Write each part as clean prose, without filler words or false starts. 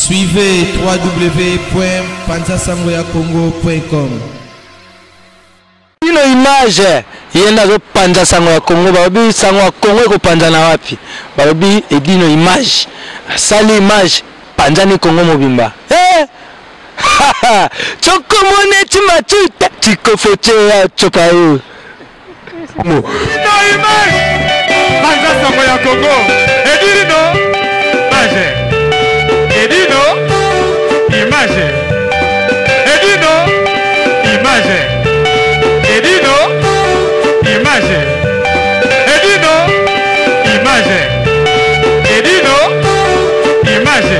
Suivez www.panzasangoyakongo.com. Bino image ye nde azopanza sango ya Congo balobi sango ya Congo ekopanzana wapi balobi edino image asali image panzani Congo mobimba eh! Chokomone chimachuta chikofochea chopayo Mo. Image panza sango ya Congo edino image edino image edino image edino image edino image edino image.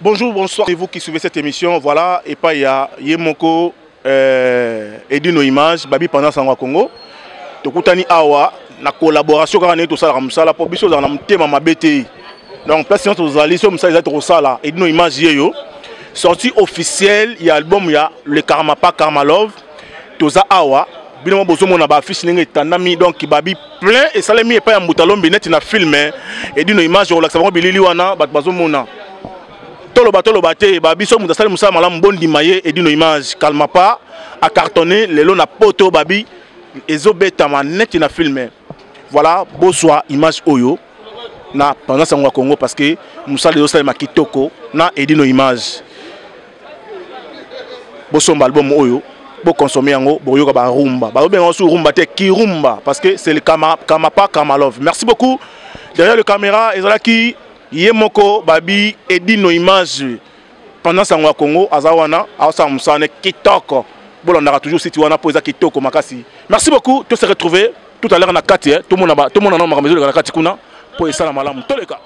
Bonjour, bonsoir, c'est vous qui suivez cette émission. Voilà, et pas il y a Yemoko euh, Edino Image, Babi pendant Sangwa Congo. Tokutani awa na collaboration kaka ndenge tosalaka mosala mpo biso ozala na motema mabe te. Donc place nyonso tozali so mosala eza tokosala Edino Image yeyo. Sortie officielle ya album ya Le Karma pas Karma Love. Toza awa bino mo bozomona ba affiche ndenge etandami donc babi plein esalemi epai ya Mbuta Lombi neti na film Edino Image olakisa bango bilili wana bato bazomona. Toloba toloba te ba biso moto asali mosala malamu bondima ye Edino Image calma pas a cartonné lelo na poto babi ezobetama neti na film. Voilà bozwa image oyo na pendant sango ya Congo parce que mosala ezosalema kitoko na Edino Image. Bosomba album oyo bokonsome yango boyoka ba rumba bazobenga yango su rumba te kirumba parce que c'est le kama, kama pas kama love. Merci beaucoup. Derrière le caméra ezalaki ye moko babi Edino Image pendant sango ya Congo aza wana aosala mosala ne kitoko. Bolandaka toujours site wana po eza kitoko makasi. Merci beaucoup, to se retrouver tout à l'heure na kati eh, tomona ba tomona na makambo ezoleka na kati kuna po esala malamu toleka.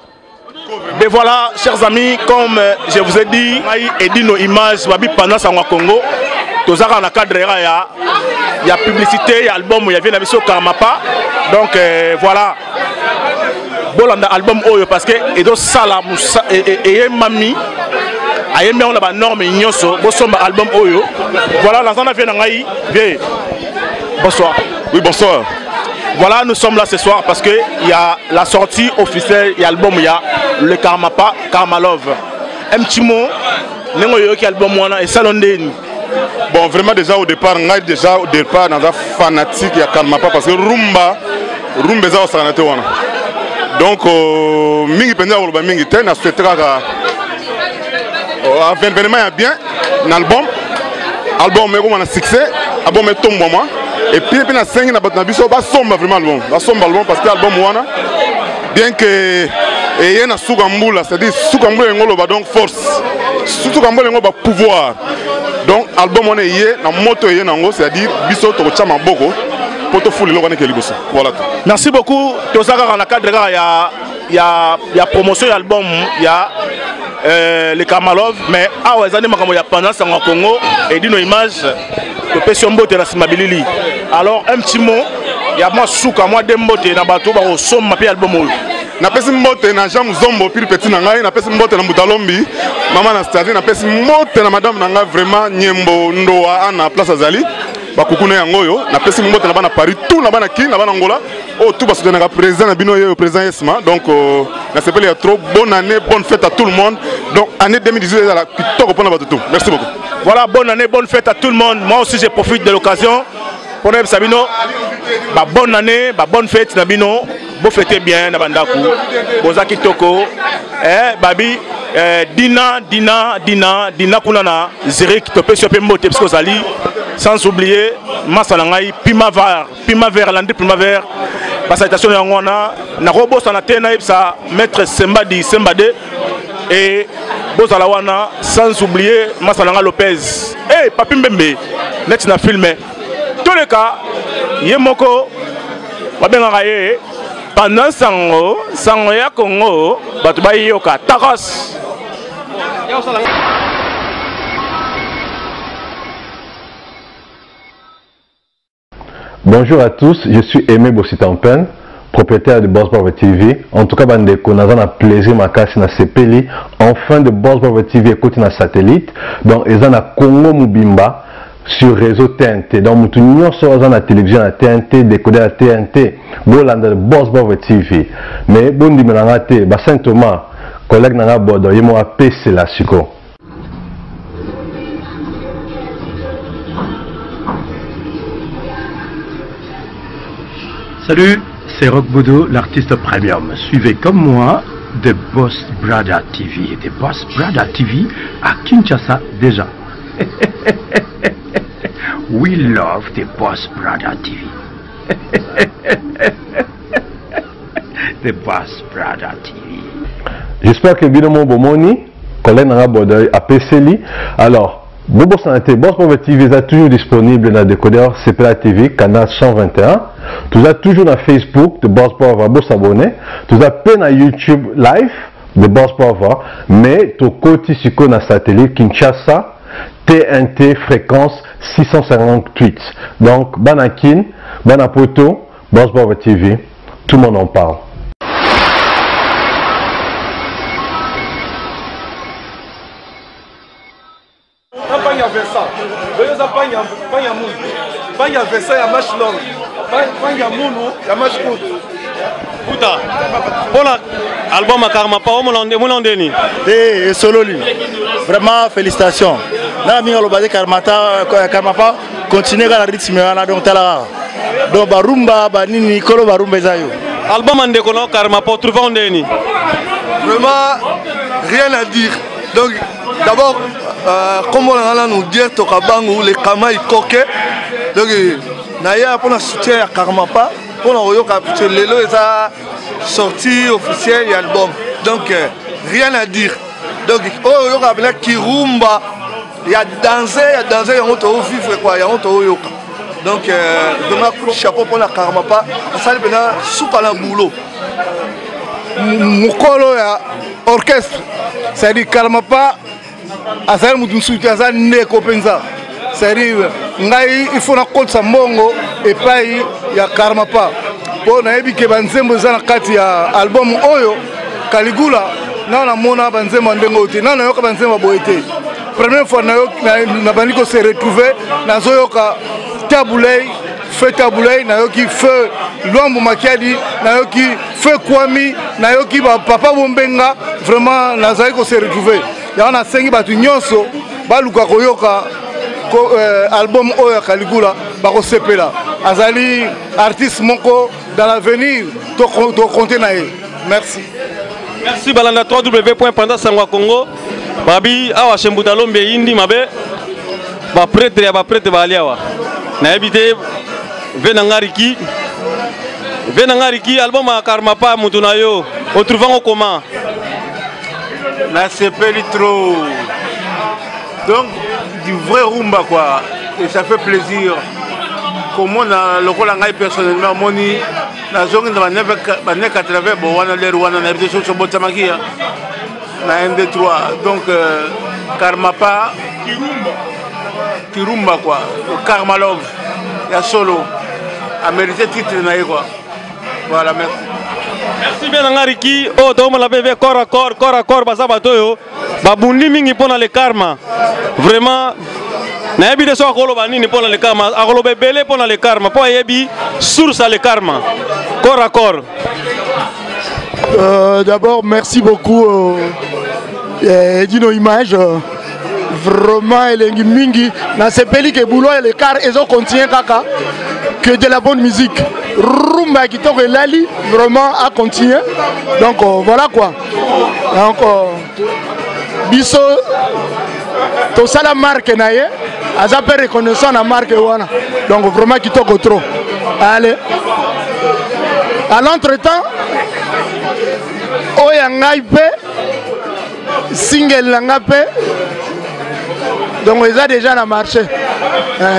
Ben voilà, chers amis, comme je vous ai dit, ngai Edino Image babi pendant sango ya Congo tozaka na cadre ya ya publicité ya album ya vie na biso Karma pas. Donc voilà, bolanda album oyo parce que ezosala eyemami ayembi yango na ba norme nyonso. Bosomba album oyo. Voilà, naza na vie na ngai vie. Bonsoir. Oui, bonsoir. Voilà, nous sommes là ce soir parce que il y a la sortie officielle, il y a l'album, il y a le Karma pas, Karma Love. Un petit mot, nengo yoki album wana et salon ndeni. Bon, vraiment déjà au départ, ngai déjà au départ, naza fanatique ya Karma pas parce que rumba, rumba eza osakana te wana. Donc mingi penza koloba mingi te na souhaiter kaka avènement ya bien na album, album ekoma na succès, album etombwama et puis pe na sengi na bato na biso basomba vraiment album, basomba album parce que album wana bien que eye na suka mbula, c'est-à-dire suka mbula yango loba donc force, suka mbula yango ba pouvoir. Donc album wana eye na moto eye nango, c'est-à-dire biso tokotia maboko po tofula eloko wana ekeli liboso. Voilà tout. Merci beaucoup. Toza kaka na cadre kaka ya promotion ya album ya le Karma Love, mais awa ezali makambo ya pendant sango ya Congo Edino Image topesi yo mbote na nsima bilili. Alors un petit mot ya mwa suka mwa de mbote na bato bakosomba mpe album oyo. Napesi mbote na Jean Muzombo pile petit na ngai, napesi mbote na Mbutalombi mama Anastasie, napesi mbote na madame na ngai vraiment Nyembo Ndoa Ana place azali bakuku na yango oyo, napesi mbote na bana Paris tout na bana Kin na bana Angola oyo tout basoutenaka président na bino yeyo président Esma. Donc nasepeli ya trop, bonne année, bonne fête à tout le monde. Donc année 2018 ezala kitoko mpona bato tout. Merci beaucoup. Voilà, bonne année, bonne fête à tout le monde. Moi aussi je profite de l'occasion pour nayebisa bino ba bonne année, ba bonne fête na bino. Bo fêter bien na bandaku. Boza kitoko. Babi Dina, Dina, Dina, Dina kuna na Zurich topesi yo pe mbote parce que ozali sans oublier masa na ngai Pima Var, Pima Vert, Landry Pima Vert. Ba salutation yango wana nakobosana te nayebisa maître Sembadi Sembade et bozala wana sans oublier masa na ngai Lopez. Papi Mbembe neti na film toleka ye moko babengaka ye pendant sango sango ya Congo bato bayoka takos. Bonjour à tous, je suis Aimé Bossitampen, propriétaire de Boss Bravo TV. En tout cas, bandeko, naza na plaisir makasi na sepeli, enfin de Boss Bravo TV ekoti na satellite. Donc eza na Congo mobimba sur réseau TNT. Donc mutu nyonso aza na télévision na TNT, décodeur ya TNT. Bolanda Boss Bravo TV. Mais bondimela nga te, ba Saint Thomas, collègue na nga Bodo, ye moko apesela siko. Salut, c'est Rock Bodo, l'artiste premium. Suivez comme moi The Boss Brother TV. The Boss Brother TV à Kinshasa déjà. We love The Boss Brother TV. The Boss Brother TV. J'espère que bino mo bomoni collègue nanga Bodoy apeseli. Alors, bobosana te Boss Brother TV eza toujours disponible na décodeur CPLA TV canal 121. Toza toujours na Facebook de Boss Brother, bosabonner. Toza pe na YouTube live de Boss Brother, mais tokoti sikoyo na satellite Kinshasa TNT fréquence 658. Donc bana Kin, bana Poto, Boss Brother TV, tout le monde en parle. Mpangi ya Vincent, oyo eza mpangi ya mpangi ya munu, mpangi ya Vincent ya manche longue, mpangi ya munu ya manche courte. Kuta mpona album ya Karmapa omona ndeni te esololi vraiment félicitations nanga mingi aloba te Karmata Karmapa continue kaka na rythme wana donc tala kaka donc barumba banini kolo barumba eza yo album ya ndeko na Karmapa otrouve yango ndeni Vraiment rien à dire. Donc d'abord euh, kombo na nga nanu Dierto Kabangu le Kamai Koke. Donc naya mpona soutien ya Karmapa mpona koyoka parce que lelo eza sortie officielle ya album. Donc euh, rien à dire. Donc oyo oyoka mpena kirumba ya danse ya danse yango toovivre quoi yango tooyoka. Donc euh, vraiment coup de chapeau mpona Karmapa asali mpena suka na boulot. Mokolo ya orchestre c'est-à-dire Karmapa azali moto mosusu te, aza ndeko mpenza. C'est-à-dire ngai il faut nakotisa mbongo epai ya Karmapa mpo nayebi ke banzembo eza na kati ya album oyo Caligula. Nao namona banzembo ya ndenge oyo te, nao nayoka banzembo ya boye te. Première fois nabandi ko se retrouver, nazoyoka Tabulei, feu Tabulei, nayoki feu Luambo Makiadi, nayoki feu Kwami, nayoki ba papa Bombenga. Vraiment nazali ko se retrouver. Yango nasengi bato nyonso baluka koyoka ko, album oyo ya Caligula, bakosepela. Azali artiste moko dans l'avenir, tokonte na ye. Merci. Merci balanda www.pandasango ya Congo. Babi awa Shembuta Lombe yindi mabe ba prêtre ya ba prêtre ba awa. Nayebi te ve na ngariki. Ve na ngariki album ya Karmapa mutu na yo. Otrouvango comment? Nasepeli trop. Donc du vrai rumba quoi. Et ça fait plaisir. Comment na lokola ngai personnellement moni nazongi na ba 9 80 bon wana l'air wana na biso so botamaki ya na 1 2 3 donc Karmapa Kirumba quoi, le Karma Love ya solo a mérité titre na ye quoi. Voilà, merci. Merci bien Ngariki. Oh to la bébé corps à corps, corps à corps baza bato yo. Babundi mingi pona le karma. Vraiment nayebi te soki akoloba nini mpona le karma, akoloba ebele mpona le karma mpo ayebi source ya le karma. Corps à corps. D'abord, merci beaucoup, Edino Image. Vraiment, elengi mingi. Na sepeli ke boulot et le car, ils ont continué kaka. Que de la bonne musique. Rumba kitoko elali, vraiment à continuer. Donc voilà quoi. Donc biso tosala marque na ye, aza pe reconnaissant na marque wana. Donc vraiment kitoko trop. Allez. À l'entretemps, oya ngai pe single na nga pe, donc eza déjà na marché.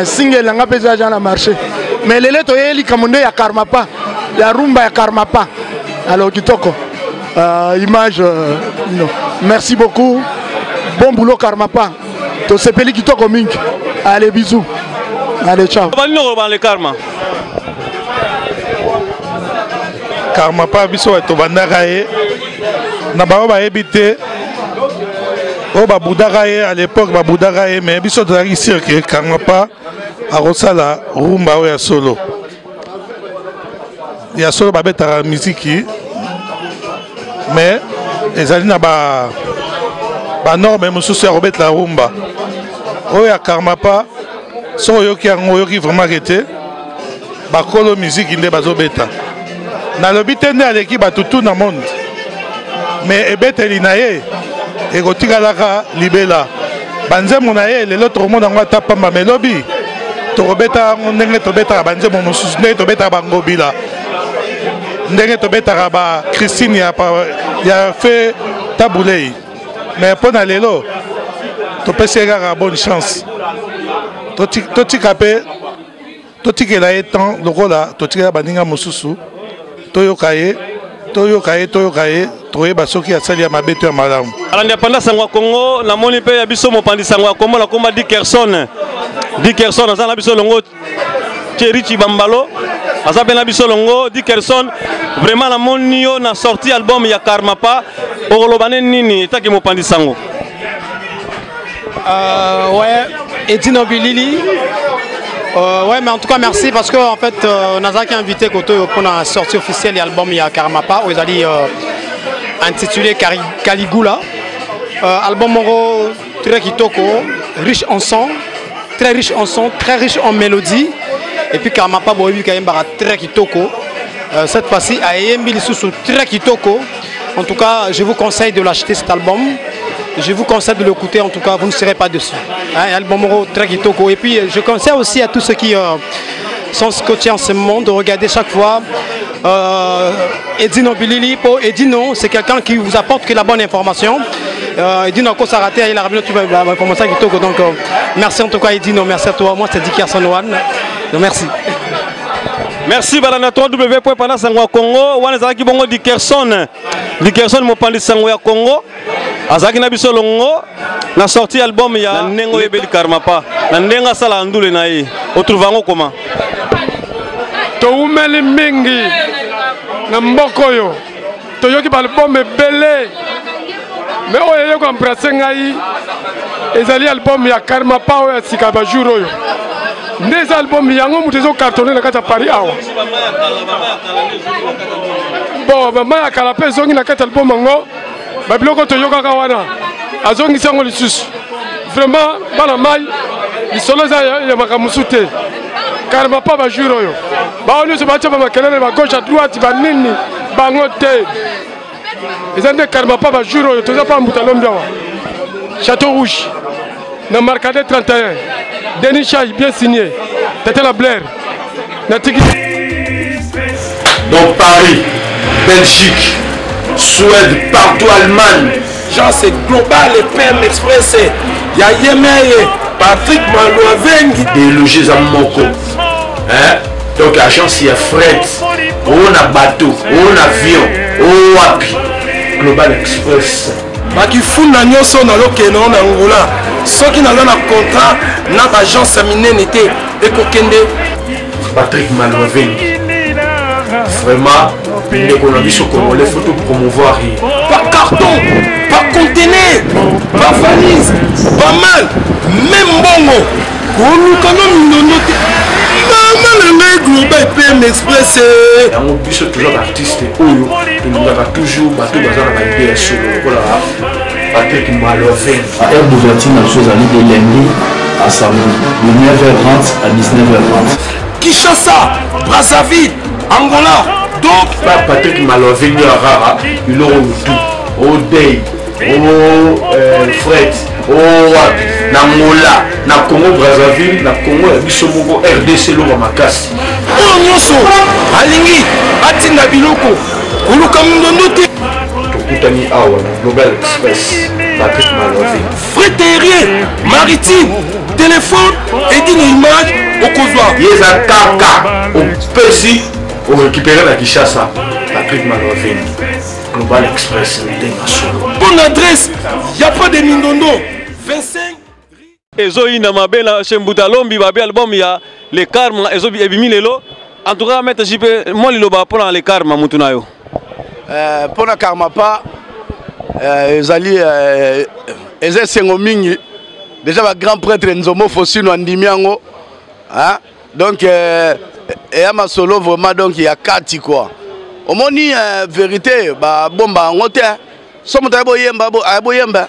Single na nga pe eza déjà na marché. Mais lelo toyeli likambo nde ya Karmapa, ya rumba ya Karmapa. Alors kitoko. Image, non. Merci beaucoup. Bon boulot Karmapa. Tosepeli kitoko mingi. Allez bisous. Allez ciao. Bani no le karma. Karmapa biso bato bandaka ye na bango bayebi te oyo babudaka ye à l'époque babudaka ye, mais biso tozalaki sûr que Karmapa akosala rumba oyo ya solo. Ya solo babetaka miziki mais ezali na ba banorme mosusu ya kobetela rumba oyo ya karmapa. Soki oyoki yango, oyoki vraiment ke te bakolo miziki nde bazobeta. Nalobi te nde aleki bato tout na monde, mais ebeteli na ye ekotikalaka libela. Banzembo na ye lelo tokomona yango ata pamba, mais lobi tokobeta yango ndenge tobetaka banzembo mosusu, ndenge tobetaka bangobila, ndenge tobetaka ba Christine ya fe Tabulei. Mais mpo na lelo topesi ye kaka bonne chance, totika mpe totikela ye temps lokola totikela baninga mosusu. Toyoka ye, toyoka ye, toyoka ye, toyeba soki asali ya mabe to ya malamu. Alandi apanda sango ya Congo, namoni mpe ya biso mopanzi sango ya Congo na komba Dickerson. Dickerson aza na biso longo, Thierry Chibambalo aza mpe na biso longo. Dickerson, vraiment namoni yo na sortie album ya Karmapa, okoloba ne nini etaki mopanzi sango? Ouais, Edino Bilili. Ouais, mais en tout cas, merci parce que en fait, nazaki invité koto pour la sortie officielle de l'album ya Karmapa, où ils allaient intitulé Caligula. Album moko très kitoko, riche en son, très riche en son, très riche en mélodie. Et puis Karmapa boyebi kayembaka très kitoko. Cette fois-ci, ayembi lisusu très kitoko. En tout cas, je vous conseille de l'acheter, cet album. Je vous conseille de l'écouter, en tout cas, vous ne serez pas déçus. Hein, album moko très kitoko. Et puis, je conseille aussi à tous ceux qui sont scotchés en ce moment de regarder chaque fois Edino Bilili. Po Edino, c'est quelqu'un qui vous apporte que la bonne information. Edino a raté, il a ramené toute l'information kitoko. Donc, merci en tout cas, Edino, merci à toi. Moi, c'est Dicky One. Donc, merci. Merci balanda www.panda sango ya Congo. Wana ezalaki bongo Dickerson. Dickerson mopanzi sango ya Congo. Azalaki na biso longo na sortie album ya na ndenge oyebeli Karmapa. Na ndenge asala ndule na ye. Otrouve yango comment? Toumeli mingi na mboka oyo, toyoki baalbum ebele, mais oyo eye koembrasse ngai ezali album ya Karmapa oyo ya sika. Bajour oyo nde eza album yango moto ezocartonne na kati ya Paris awa. Bon, bama ya kala mpe ezongi na kati ya album yango. Babiloko toyokaka wana azongisi yango lisusu. Vraiment, bana mai, lisolo eza ya makambo mosusu te. Karmapa, bajour oyo bao nyonso batya bamakelele ba gauche à droite banini bango te, eza nde Karmapa. Bajour oyo toza pa Mbuta Lombi awa, Château Rouge, na Marcade 31, Denis Chai bien signé, Tatela Blair natiki. Donc Paris, Belgique, Suède, partout, Allemagne. Genre c'est global et PM Express. Ya Yemeye, Patrick Malouavengi. Déloger eza moko. Hein? Donc agence ya fret, o na bateau, o na avion, o wapi. Global Express. Bakifunda nyonso nalokende na Angola, soki naza na contrat na baagence ya minene te, ekokende. Patrick Malouavengi. Vraiment, ndeko na biso congolais, faut tout promouvoir ye. Par carton, par conteneur, par valise, pas mal, même mbongo koluka no mindondo te, mama na ngai, Global PM Express. Yango biso toza baartiste oyo tolingaka toujours bato baza na baide ya solo lokola Patrick Maloven. Heure d'ouverture na biso ezali de lundi à samedi de 9h30 à 19h30. Kinshasa, Brazzaville, Angola, donc Pa Patrick Maloven nde rara biloko motu odei o fret o wapi na Angola, na Congo Brazzaville, na Congo ya biso moko RDC, eloko makasi. Oyo nyonso alingi atinda biloko, koluka mindondo te. Tokutani awa na Global Express, Patrick Maloven. Fret aérien, maritime, téléphone, Edino Image, okozwa. Ye eza kaka opesi, orécupéré na Kinshasa. Patrick Maloven, Global Express, ndenge solo. Bonne adresse, y a pas de mindondo. 25 Ezoyinda mabe na chez Mbuta Lombi. Babe, album ya Le Karma ezobi ebimi lelo. En tout cas, maître JP, mwa liloba mpona Le Karma, mutu na yo. Mpona Karmapa, ezali eza esengo mingi. Déjà ba grand prêtre Nzomo Fosino andimi yango, hein? Donc. Eya masolo vraiment donc ya kati quoi. Omoni euh, vérité ba bomba yango te. So moto aye boyemba aye boyemba.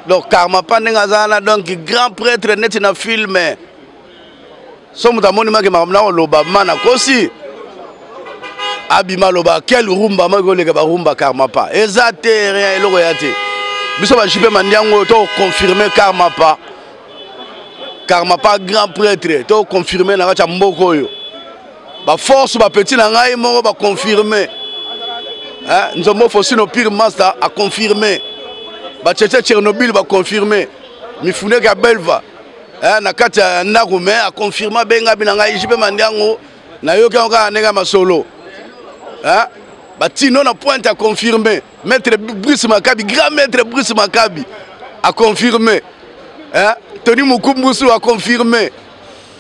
Donc karma pa ndenge aza wana donc grand prêtre neti na film. So moto amoni make makambo na koloba ma nakosi. Abima aloba quel rumba maki koleka ba rumba karma pa. Eza te rien eloko ya te. Biso ba JP Mandiango to confirmer karma pa. Karmapa grand prêtre to confirmer na kati ya mboka oyo ba force ba petit na ngai moko ba confirmer hein nzombo Fosino pire master a confirmer ba tchetche Tchernobyl ba confirmer mifuneke ya Belva hein na kati ya ndako mais a confirmer benga bina ngai JP Mandiango nayoki yango kaka ndenge ya masolo hein batino na pointe a confirmer Maître Bruce Makabi, grand maître Bruce Makabi a confirmé. Hein? Tony Mukumbusu a confirmé.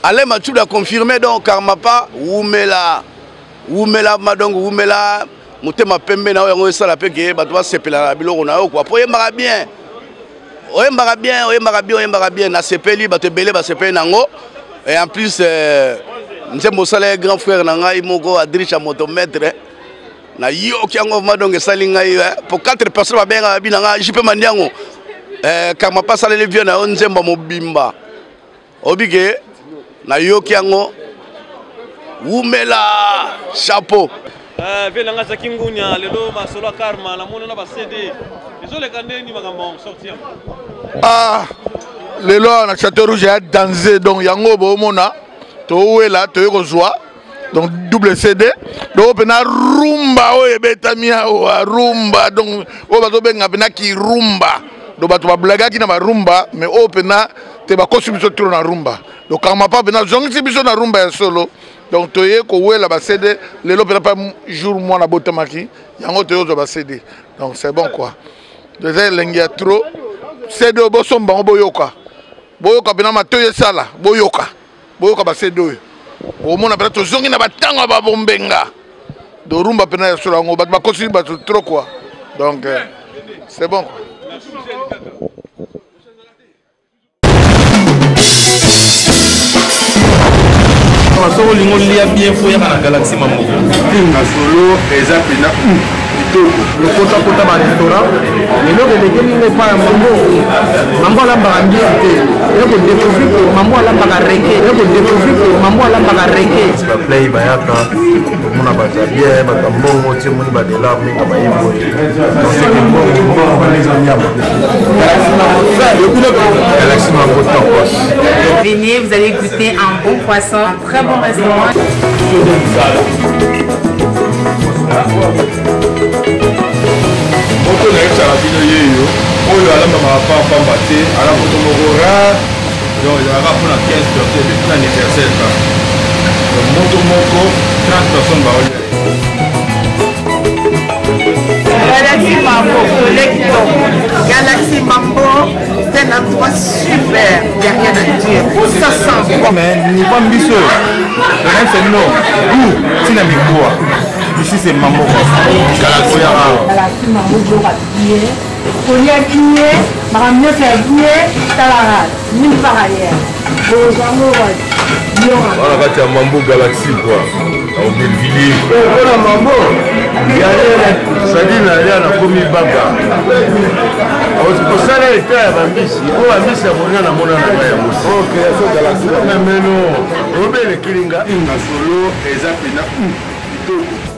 Alain Machoud a confirmé donc Karmapa Wumela. Wumela madong Wumela motema pembe na yo yango esala mpe ke bato basepela na biloko na yo kua mpo oyembaka bien oyembaka bien oyembaka bien oyembaka bien nasepeli bato ebele basepeli na yango et en plus euh, nzembo osala ye grand frère na ngai moko adricha motomètre nayoki yango vraiment donc esali ngai eh, po 4 personnes babengaka bina ngai jp mandiango eh, kama mpe asaleli vie na yo nzembo mobimba oyebi ke nayoki yango wumela chapeau eh, vie na ngai azalaki ngunya lelo masolo ya karma namoni na ba cd ezoleka ndeni makambo sorti yango ah lelo awa na chateau rouge ya danze donc yango boomona towela toye kozwa donc double cd donc mpena rumba oyo ebetami awa rumba donc oyo bazobenga mpena kirumba donc bato bablagaki na barumba mais oyo mpena te bakosi biso tro na rumba donc karmapa mpena azongisi biso na rumba ya solo donc toye kowela ba cd lelo mpena pa jour mwana abotamaki yango toye kozwa ba cd donc c'est bon quoi eza elengi ya trop cd oyo bosomba yango boyoka boyoka mpena matoi esala boyoka boyoka ba CD oyo bomona mpena tozongi na batango ya babombenga dorumba mpena ya solo yango bato bakosi bato trop quoi donc euh, c'est bon quoi. Soki olingi olia bien fo yaka na galaxie mamoko masolo eza mpena kitoko lokotakota ba restaurant eloko elekeli nga epai ya mambo mambo alambaka mbisi te ya kodécouvrir ke mambo alambaka reke ya kodécouvrir ke mambo alambaka reke baplay bayaka omona baza bien bato ya mbongo ti omoni badolar mingi baye boye donseke mbongo mbongo wana eza nyama galaxie mambo tokos. Venez, vous allez goûter un bon poisson, un très bon restaurant. Moto nayebisaka bino yeyo oyo alambamaka pa pamba te ala moto moko rare donc ezalaka mpona 15 personnes epe mpona anniversaire kaka donc moto moko 30 personnes baolia. Galaxy Mambo, Galaxy Mambo, c'est un endroit super, il n'y a rien à dire. Ça sent bon. Mais niveau biso, le c'est non. Où Tina Mikoa. Ici c'est Mambo. Galaxy Galaxy Mambo, bien. Kolia bien, makambo nyonso ya bien, talaka nulle part ailleurs. Bozwango wapi? Wana kati ya Mambo Galaxy quoi. Na Aubervilliers. Mpona Mambo, sadi nalia nakomi baba. Kosala eta ya bambisi, po bambisi ya kolia namona na ngai ya mosi. Meno, obelekeli nga. Masolo eza pena kitoko.